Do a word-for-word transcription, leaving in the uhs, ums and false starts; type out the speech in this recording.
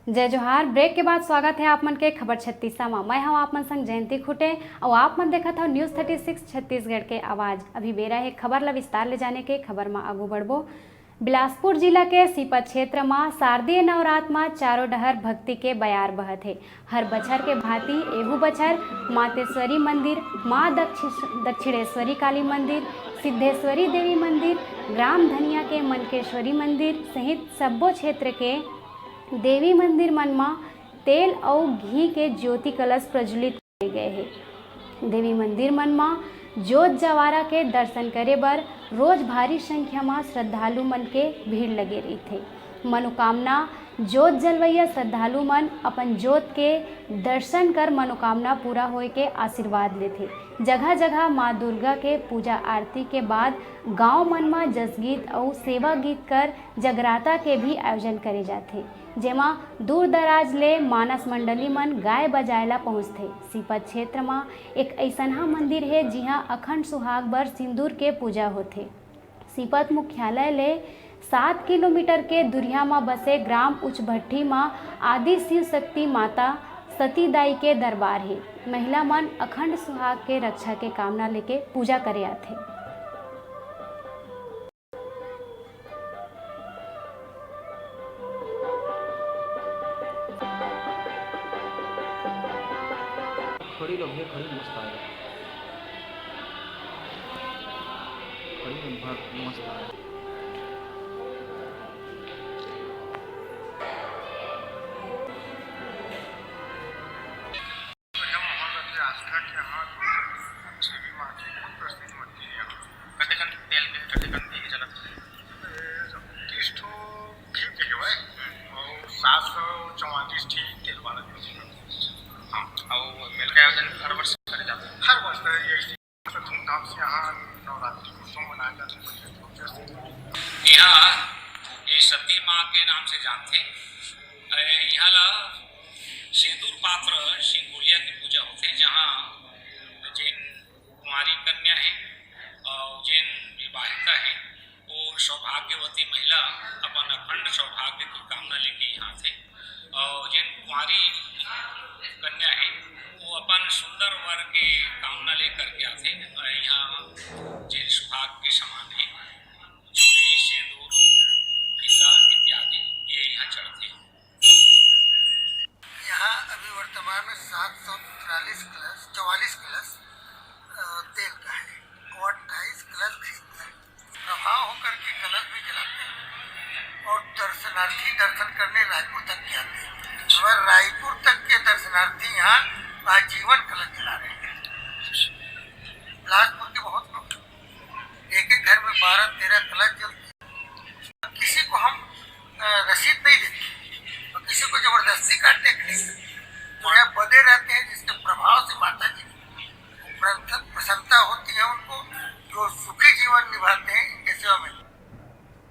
जय जोहार। ब्रेक के बाद स्वागत हे आप मन के खबर छत्तीसा म। मैं हव आप मन संग जयंती खुटे, अउ आप मन देखत हव न्यूज़ थर्टी सिक्स छत्तीसगढ़ के आवाज। अभी बेरा हे खबर ला विस्तार ले जाने के। खबर म आगू बढ़बो। बिलासपुर जिला के सीपत क्षेत्र म शारदीय नवरात म चारों डहर भक्ति के बयार बहत हे। हर बछर के भांति एहू बछर मातेश्वरी मंदिर, मां दक्षिश-, दक्षिणेश्वरी काली मंदिर, सिद्धेश्वरी देवी मंदिर, ग्राम धनिया के मनकेश्वरी मंदिर सहित सब्बो क्षेत्र के देवी मंदिर मन म तेल अउ घी के ज्योति कलश प्रज्वलित करे गए हे। देवी मंदिर मन म जोत जवारा के दर्शन करे बर रोज भारी संख्या म श्रद्धालु मन के भीड़ लगे रहिथे। मनोकामना जोत जलवइया श्रद्धालु मन अपन जोत के दर्शन कर मनोकामना पूरा होए के आशीर्वाद लेथे। जगह-जगह मां दुर्गा के पूजा आरती के बाद गांव मन म जसगीत अउ सेवा गीत कर जगराता के भी आयोजन करे जाथे, जेमा दूर दराज ले मानस मंडली मन गाय बजाए ला पहुंचथे। सीपत क्षेत्र म एक अइसनहा मंदिर हे, जिहां अखंड सुहाग बर सिंदूर के पूजा होथे। सीपत मुख्यालय ले सात किलोमीटर के दुरिहा म बसे ग्राम उचभट्ठी म आदि शिव शक्ति माता सती दाई के दरबार हे। महिला मन अखंड सुहाग के रक्षा के कामना लेके पूजा करे आथे। खड़ी लो भैया, खड़ी मस्त आएगा। खड़ी में बहुत मस्त आएगा। बढ़िया माहौल रहथे। आस्था के यहाँ देवी माँ के बहुत प्रसिद्ध मंदिर है यहाँ। कतेकन तेल के, कतेकन घी के जलत हे? ए, तीस ठो घी के जो है, और सात सौ चौवालीस ठी तेल वाला जो है। हाँ, और मेल का आयोजन हर वर्ष करे जाता है। हर वर्ष है ये, धूमधाम से यहाँ नवरात्रि उत्सव मनाया जाता है, बढ़िया तरीके से। यहाँ ये सती माँ के नाम से जानते हैं। अ, यहाँ ला सेंदूर पात्र सिंगुलिया की पूजा होथे, जहाँ जेन कुंवारी कन्या हे और जेन विवाहिता हे, वो सौभाग्यवती महिला अपन अखंड सौभाग्य की कामना लेके यहाँ थे। और जेन कुंवारी कन्या हे, वो अपन सुंदर वर के कामना लेकर के आथे। और यहाँ जेन सुहाग के समान हे, चूड़ी, सेंदूर, फीता इत्यादि ये यहाँ चढ़थे। यहाँ अभी वर्तमान में सात सौ तिरालीस कलश, चवालीस कलश, अ, तेल का है और अट्ठाईस कलश घी का है। प्रवाह होकर के कलश भी जलाते हैं और दर्शनार्थी दर्शन करने रायपुर तक के आते हैं। हमारे रायपुर तक के दर्शनार्थी यहाँ आजीवन कलश जला रहे हैं। बिलासपुर के बहुत लोग, एक एक घर में बारह तेरह कलश जलते हैं। किसी को हम, अ, रसीद नहीं देते और किसी को जबरदस्ती काटने के लिए, तो यहाँ बंधे रहते हैं,